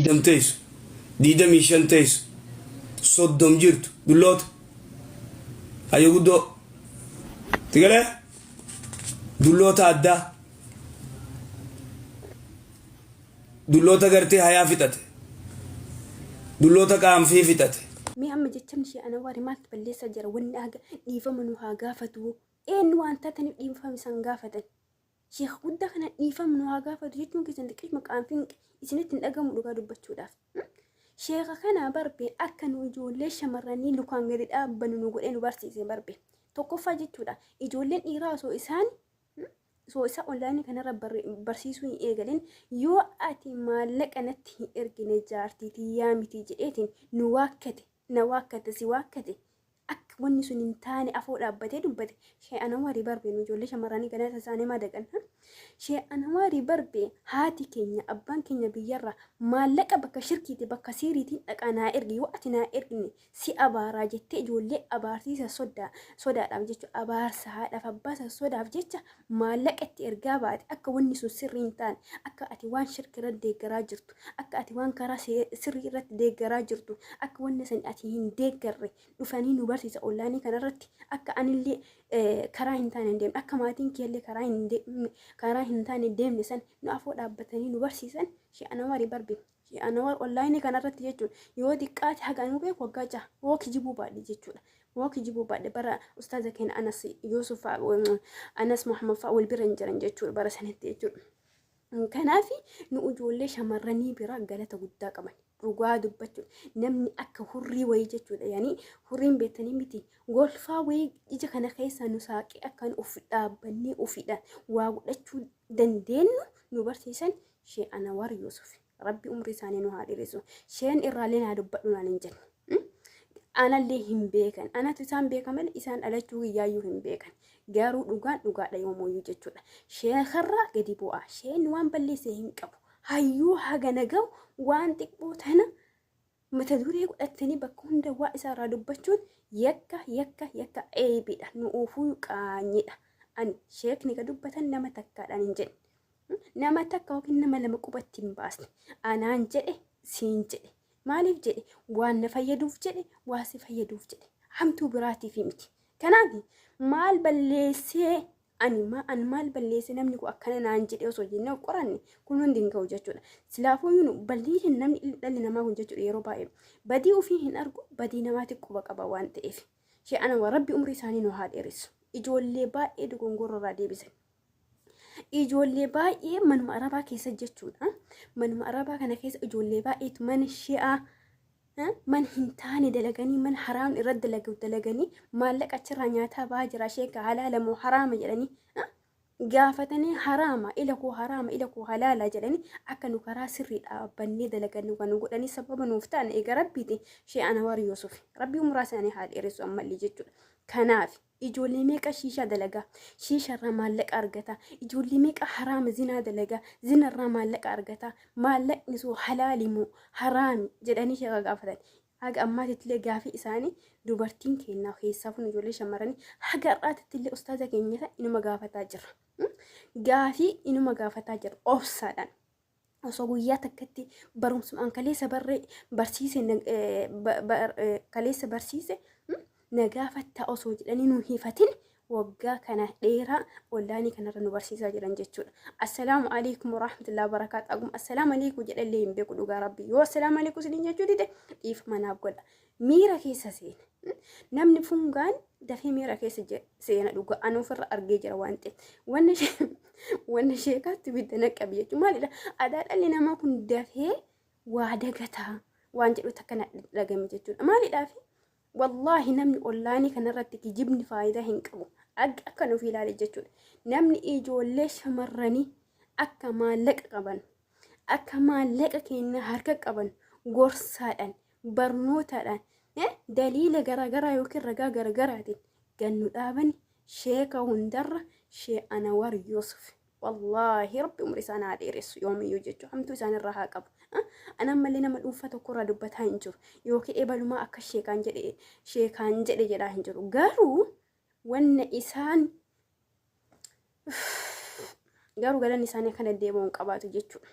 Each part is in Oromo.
20 teessu, 25 teessu, 30 jirtu, dulloota. Hayyo guddoo. Tigalee? Dulloota addaa. Dulloota gartee hayaa fixate. Dulloota qaanfii fixate. Mee amma jechamni ishee Anawaari maaltu balleessaa jira? Wanni haga dhiifama nu haa gaafatu. Eenyu waan taataniif dhiifama isaan gaafatan? Sheekh guddaa kana dhiifama nu haa gaafatu jechuun keessan xiqqishuma qaanfiin isinitti hin dhagamu dhugaa dubbachuudhaaf. Sheekha kana barbe akka nu ijoollee shamarranii lukaan gadi dhaabbannu nu godhee nu barsiise barbe. Tokkoffaa jechuudha ijoolleen dhiiraa osoo isaan osoo isaa onlaayinii kanarra barsiisuu hin eegalin yoo ati maallaqa natti hin ergine jaartii tiyyaa miti jedheetiin nu waakkate na waakkate si waakkate akka wanni sun hin taane afoo dhaabbatee dubbate. Shee Anawaarii barbe nu ijoollee shamarranii ganata isaanii madaqan. Shee Anawaarii barbe haati keenya abbaan keenya biyyarraa maallaqa bakka shirkiiti bakka siiriitiin dhaqaa naa ergi, yoo ati naa ergne si abaaraa jettee ijoollee abaarsiisa sodaa sodaadhaaf jecha abaarsa haadhaaf abbaa sodaaf jecha maallaqa itti ergaa baate, akka wanni sun sirrii hin taane, akka ati waan shirki irratti deeggaraa jirtu, akka ati waan karaa sirrii irratti deeggaraa jirtu, akka wanni san ati hin deeggarre dhufanii nu barsiisa onlaayinii kanarratti. Akka anillee karaa hin taane hin deemne, akka maatiin kiyyallee karaa hin taane deemne san nu afoo dhaabbatanii nu barsiisan. Shee Anawaarii barbe Shee Anawar onlaayinii kanarratti jechuun yoo xiqqaate haga anuu beeku waggaa 6 yoo kijibuu baadhe jechuudha. Yoo kijibuu baadhe bara ustaaza keenya Anas Yuusuf fa'a Anas Muhammad fa'a wal bira hin jiran jechuudha bara sanitti jechuudha. Kanaaf nu ijoollee shamarranii bira galata guddaa qaban. Dhugaa dubbachuun namni akka hurrii wayii jechuudha. Yani hurriin beektanii miti golfaa wayii ija kana keessaa nu saaqee akka nu of dhaabbannee ofiidhaan waa godhachuu dandeenyu nu barsiisan Shee Anawar Yusuf. Rabbi umrii isaanii nu haa dheeressu. Sheen irraallee naa dubbadhu naan hin jenne. Anallee hin beekan. Anatu isaan beeka malee isaan dhalachuu kiyyaayyuu hin beekan. Garuu dhugaan dhugaadha yoomuyyuu jechuudha. Sheekarraa gadi bu'aa. Sheen waan balleesse hin qabu. Hayyuu hagana gahu waan xiqqoo tana mata duree godhattanii bakka hunda waa isaa irraa dubbachuun yakka yakka yakka eebiidha. Nu oofuu qaanyidha. Ani sheekni ka dubbatan nama takkaadhaan hin jedhe. Nama takka yookiin nama lama qubatti hin baasne. Anaan jedhe siin jedhe. Maaliif jedhe? Waan na fayyaduuf jedhe, waa si fayyaduuf jedhe. Hamtuu biraatiif miti. Kanaaf maal balleessee ani ma an maal balleessee namni kun akkana naan jedhe osoo jennee of qoranne kun hundi hin ga'u jechuudha. Silaafuu nu balleessin namni dhalli namaa kun jechuudha yeroo baay'ee badii ofii hin argu, badii namaatti quba qaba waan ta'eef. Shee ana rabbi umrii isaanii nu haa dheeressu. Ijoollee baay'ee dogongorra irraa deebisan. Ijoollee baay'ee manuma arabaa keessa jechuudha. Manuma arabaa kana keessa ijoollee baay'eetu mana shi'aa mana hin taane dalaganii, mana haraam irratti dalagu dalaganii maallaqa achirraa nyaataa ba'aa jira. Sheeka halaala moo haraama jedhanii gaafatanii, haraama ila koo, haraama ila koo, halaala jedhanii akka nu karaa sirrii dhaabbannee dalagannu kan nu godhanii sababa nuuf ta'an eega rabbiiti Shee Anawar Yuusuf. Rabbii umuraa isaanii haa dheeressu ammallee jechuudha. Kanaaf ijoollee meeqa shiishaa dalagaa, shiisharraa maallaqa argata. Ijoollee meeqa haraama zinaa dalagaa, zinarraa maallaqa argata. Maallaqni sun halaali moo haraami jedhanii sheeka gaafatan. Haga ammaatitti illee gaafii isaanii dubartiin keenya keessaa kun ijoollee shamarranii haga har'aatitti illee ustaaza keenya inuma gaafataa jira. Gaafii inuma gaafataa jira obsaadhaan. Osoo guyyaa takkatti barumsumaan kaleessa barree barsiise, kaleessa barsiise na gaafattaa osoo jedhanii nu hifatin waggaa kana dheeraa onlaayinii kanarra nu barsiisaa jiran jechuudha. Assalaamu alaikum warahmatullahi wabarakaatu. Aguma assalaamu alaikum jedhallee hin beeku dhugaa rabbi. Yoo assalaamu alaikum isiniin jechuu dide dhiifama naaf godha. Miira keessa seena. Namni fungaan dafee miira keessa seena dhugaa ani ofirra argee jira waan ta'eef. Wanna sheekaatti ibidda naqqabe jechuun maalidha? Adaa dhalli namaa kun dafee waa dagataa waan jedhu takka na dhagame jechuudha. Maalidhaaf? Wallaahi namni onlaayinii kanarratti kijibni faayidaa hin qabu. Akka nuuf ilaale jechuudha. Namni ijoollee shamarranii akka maallaqa qaban, akka maallaqa keenya harka qaban gorsaadhaan, barnootaadhaan, daliila garaagaraa yookiin ragaa garaagaraatiin gannu dhaabani sheeka hundarra Shee Anawar Yusuf. Wallaahi rabbi umri isaan haa dheeressu yoomiyyuu jechuudha. Hamtuu isaan irraa haa qabu. Ani ammallee nama dhuunfaa tokko irraa dubbataa hin jiru. Yookiin ebalumaa akka sheekaan jedhe sheekaan jedhe jedhaa hin jiru. Garuu wanna isaan garuu galanni isaanii akkana deebi'uu hin qabaatu jechuudha.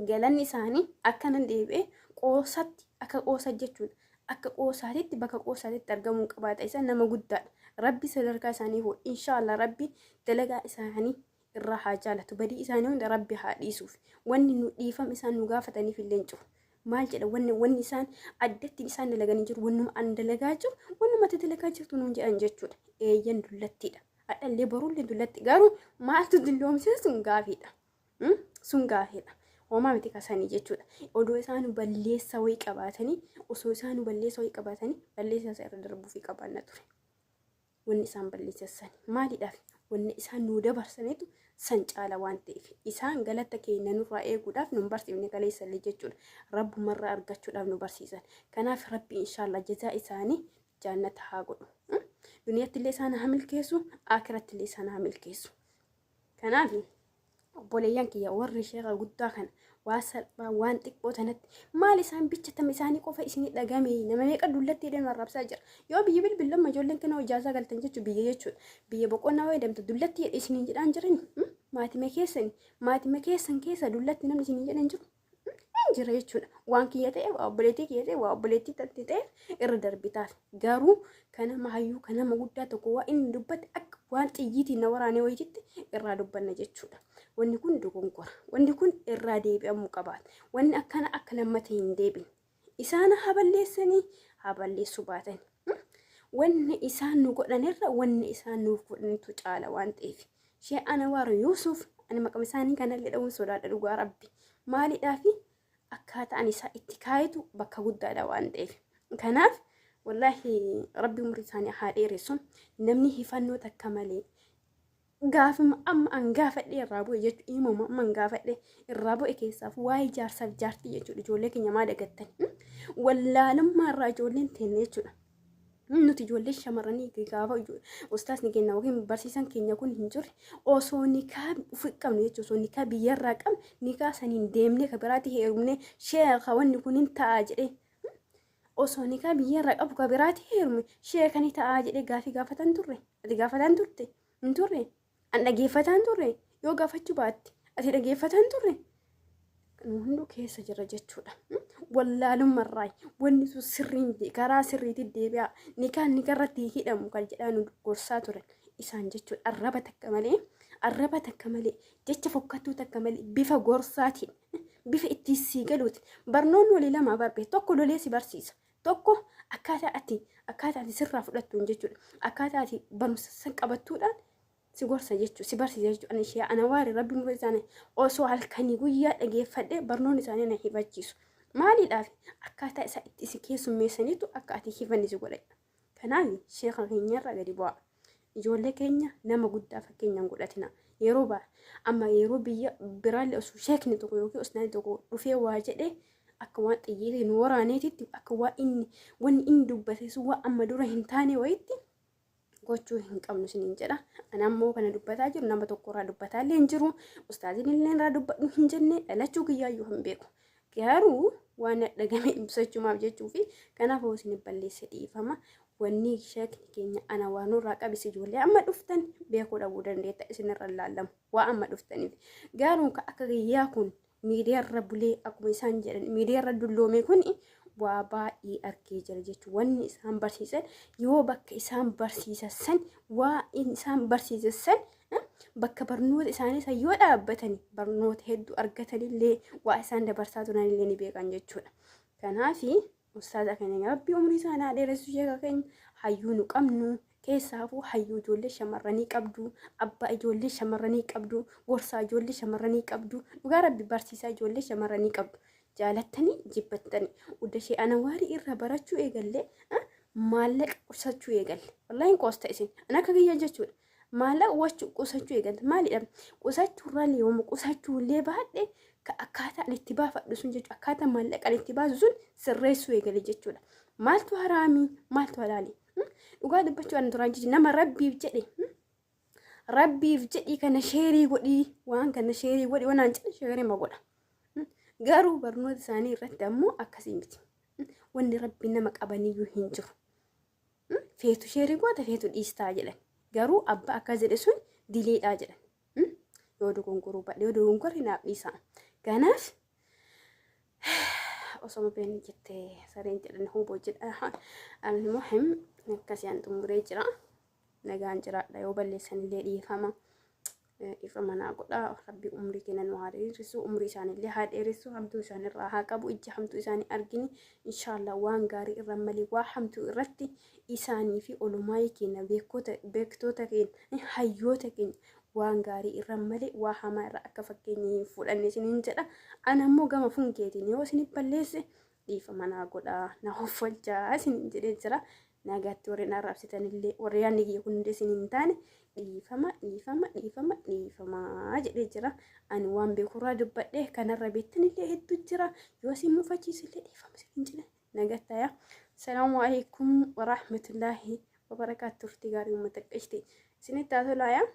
Galanni isaanii akkanan deebi'ee qoosatti akka qoosa jechuudha. Akka qoosaatitti bakka qoosaatitti argamuu qabaata. Isaan nama guddaadha. Rabbi sadarkaa isaanii fuudha. Inshaallah Rabbi dalagaa isaanii irraa haa jaalatu. Badii isaanii hunda Rabbi haa dhiisuuf. Wanni nu dhiifama isaan nu gaafataniif illee hin jiru. Maal jedha wanni isaan addatti isaan dalaganii jiru, wannuma an dalagaa jiru, wannuma ati dalagaa jirtu nuun jedhan jechuudha. Eeyyan dullattiidha. Hadhallee borullee dullatti, garuu maaltu dulloomsise? Sun gaafiidha. Sun gaafiidha. Homaa miti kasanii jechuudha. Odoo isaan balleessa wayii qabaatanii, osoo isaan balleessa wayii qabaatanii, balleessa isa irra darbuufii qabaanna ture. Wanni isaan balleessan maaliidhaaf? Wanni isaan nuu dabarsanitu san caala waan ta'eef, isaan galata keenya nurraa eeguudhaaf nu barsiifne kaleessallee jechuudha. Rabbumarraa argachuudhaaf nu barsiisan. Kanaaf Rabbi inshaallah jazaa isaanii jaannata haa godhu. Duniyaatti illee isaan haa milkeessu, akiratti illee isaan haa milkeessu. Kanaaf obboleeyyan kiyya, warri sheeka guddaa kana waa salphaa, waan xiqqoo tanatti maal isaan bichatame isaanii qofa isinii dhagame? Nama meeqa dullatti hidhan arrabsaa jira. Yoo biyya bilbilamma ijoolleen kana ijaazaa galtan jechuun biyya jechuudha. Biyya boqonnaa wayii deemtu dullatti hidhe isiniin jedhaan jirani. Maatima keessan keessa dullatti namni isiniin jedhan jiru. Hin jira jechuudha. Waan kiyya ta'e, waa obboleettii kiyya ta'e, waa obboleettii tatti ta'e irra darbitaaf. Garuu kan nama hayyuu, kan nama guddaa tokko waa inni dubbate akka waan xiyyiitiin na waraanee wayititti irraa dubbanna jechuudha. Wanni kun dogongora. Wanni kun irraa deebi'amuu qabaata. Wanni akkana akka lammata hin deebine. Isaan haa balleessanii haa balleessuu baatani. Wanni isaan nu godhanirra wanni isaan nuuf godhanitu caala waan ta'eef. Shee Anwaar Yuusuf, ani maqama isaanii kanallee dha'uun sodaadha dhugaa Rabbi. Maaliidhaafi? Akkaataan isaa itti kaayetu bakka guddaadha waan ta'eef. Kanaaf wallaahi Rabbi umurii isaanii haa dheeressu. Namni hifannoo takka malee gaafuma amma an gaafadhe irraa bu'e jechuudha. Himuma amma an gaafadhe irraa bu'e keessaaf waa'ee jaarsaaf jaartii jechuudha. Ijoollee keenya maa dagattan? Wallaalummaa irraa ijoolleen teenne jechuudha. Nuti ijoollee shamarranii gaafa ustaasni keenya yookiin barsiisan keenya kun hin jirre, osoo nikaa ufi qabnu jechuudha, osoo nikaa biyyarraa qabnu, nikaa saniin deemnee ka biraatti heerumne, sheeka wanni kun hin ta'a jedhee, osoo nikaa biyyarraa qabu ka biraatti heerume, sheeka ni ta'a jedhee gaafii gaafatan turre. Ati gaafatan turte hin turre, an dhageeffataan turre. Yoo gaafachuu baatte ati dhageeffataan turre. Nu hunduu keessa jira jechuudha. Wallaalummarraa wanni sun sirriin karaa sirriitti deebi'a. Nikaan nikarratti hidhamu kan jedhaa nu gorsaa turan isaan jechuudha. Arraba takka malee, arraba takka malee, jecha fokkattuu takka malee, bifa gorsaatiin, bifa ittiin sii galuuti. Barnoonni walii lama barbe, tokko lolee si barsiisa. Tokko akkaataa ati sirraa fudhattuun jechuudha. Akkaataa ati barumsa san qabattuudhaan si gorsa jechuudha, si barsiisa jechuudha. Ani ishee Anawaari Rabbi muree isaanii osoo halkanii guyyaa dhageeffadhee barnoonni isaanii na hifachiisu. Maaliidhaaf? Akkaataa isaa itti si keessummeessaniitu akka ati hifanni si godha. Kanaaf sheeka keenyarra gadi bu'a. Ijoollee keenya nama guddaa fakkeenyaan godhatina. Yeroo baa amma yeroo biyya biraallee osoo sheekni tokko yookiin usnaanni tokko dhufee waa jedhee, akka waan xiyyeetii nu waraaneetitti, akka waan inni wanni inni dubbate sun waan amma dura hin taane wayitti gochuu hin qabnu isiniin jedha. Ani ammoo kana dubbataa jiru nama tokko irraa dubbataa illee hin jiru. Ustaaziin illee irraa dubbadhu hin jenne, dhalachuu kiyyaayyuu hin beeku. Garuu waan dhagame ibsachumaaf jechuu fi kanaaf hoo isin balleesse dhiifama. Wanni sheekni keenya ana waan nurraa qabis, ijoollee amma dhuftan beekuu dhabuu dandeetta, isinirra laallamu waa amma dhuftaniif. Garuu akka kiyyaa kun miidiyaarra bulee, akkuma isaan jedhan miidiyaarra dulloome kun waa baay'ee argee jira jechuudha. Wanni isaan barsiisan yoo bakka isaan barsiisan san, waa isaan barsiisan san, bakka barnoota isaanii san yoo dhaabbatani, barnoota hedduu argatanillee waa isaan dabarsaa turanillee ni beekan jechuudha. Kanaafi ustaaza keenya Rabbi umrii isaanii haa dheeressu. Sheeka keenya hayyuu nu qabnu keessaafuu, hayyuu ijoollee shamarranii qabdu, abbaa ijoollee shamarranii qabdu, gorsaa ijoollee shamarranii qabdu, dhugaa Rabbi barsiisaa ijoollee shamarranii qabdu. Jaalattanii jibbattanii udda ishee Anawaarii irraa barachuu eegallee maallaqa qusachuu eegalle. Wallaahi hin qoosta isin, an akka kiyya jechuudha. Maallaqa qusachuu eegalte maalidha? Qusachuurraa yooma qusachuu illee baadhe, akkaataa ani itti baafadhu sun jechuudha. Akkaataa maallaqa ani itti baasu sun sirreessuu eegale jechuudha. Maaltu haraamii? Maaltu halaali? Dhugaa dubbachuu ani duraan jechuudha, nama Rabbiif jedhe, Rabbiif jedhii kana share godhii, waan kana share godhii waan jedhe share ma godha. Garuu barnoota isaanii irratti ammoo akkasii miti. Wanni Rabbi nama qabaniyyuu hin jiru. Feetu share goota, feetu dhiistaa jedhan. Garuu abbaa akkas jedhe sun diliidhaa jedhan. Yoo dogongoruu badhe, yoo dogongorri naaf dhiisaa. Kanaaf Osoma beekni jettee sareen jedhan huuboo jedha. Almuhim akkasii an xumuree jira. Nagaan jiraadha, yoo balleessanillee dhiifama. Dhiifama naa godha. Rabbi umrii keenya nu haa dheeressu, umrii isaaniillee haa dheeressu, hamtuu isaaniirraa haa qabu, ija hamtuu isaanii argini. Inshaallah waan gaarii irra malee waa hamtuu irratti isaanii fi olumaayii keenya, beekota beektoota keenya, hayyoota keenya waan gaarii irra malee waa hamaa irra akka fakkeenya hin fudhanne isiniin jedha. Ana immoo gama funkeetiin yoo isin balleesse dhiifama naa godha, na hoffolchaa isiniin jedhee jira. Nagaatti. Warreen arraabsitanillee, warri yaadni kiyya kun hundi isin hin taane, dhiifama, dhiifama, dhiifama, dhiifama jedhee jira. Ani waan beekurraa dubbadhe, kanarra beektanillee hedduu jira. Yoo isin mufachiisillee dhiifama isin jedhe. Nagattaaya. Salaamu alaikum warahmatullaahi wabarakaatu. Turtii gaarii uummata qashti isinitti haa tolaayaa.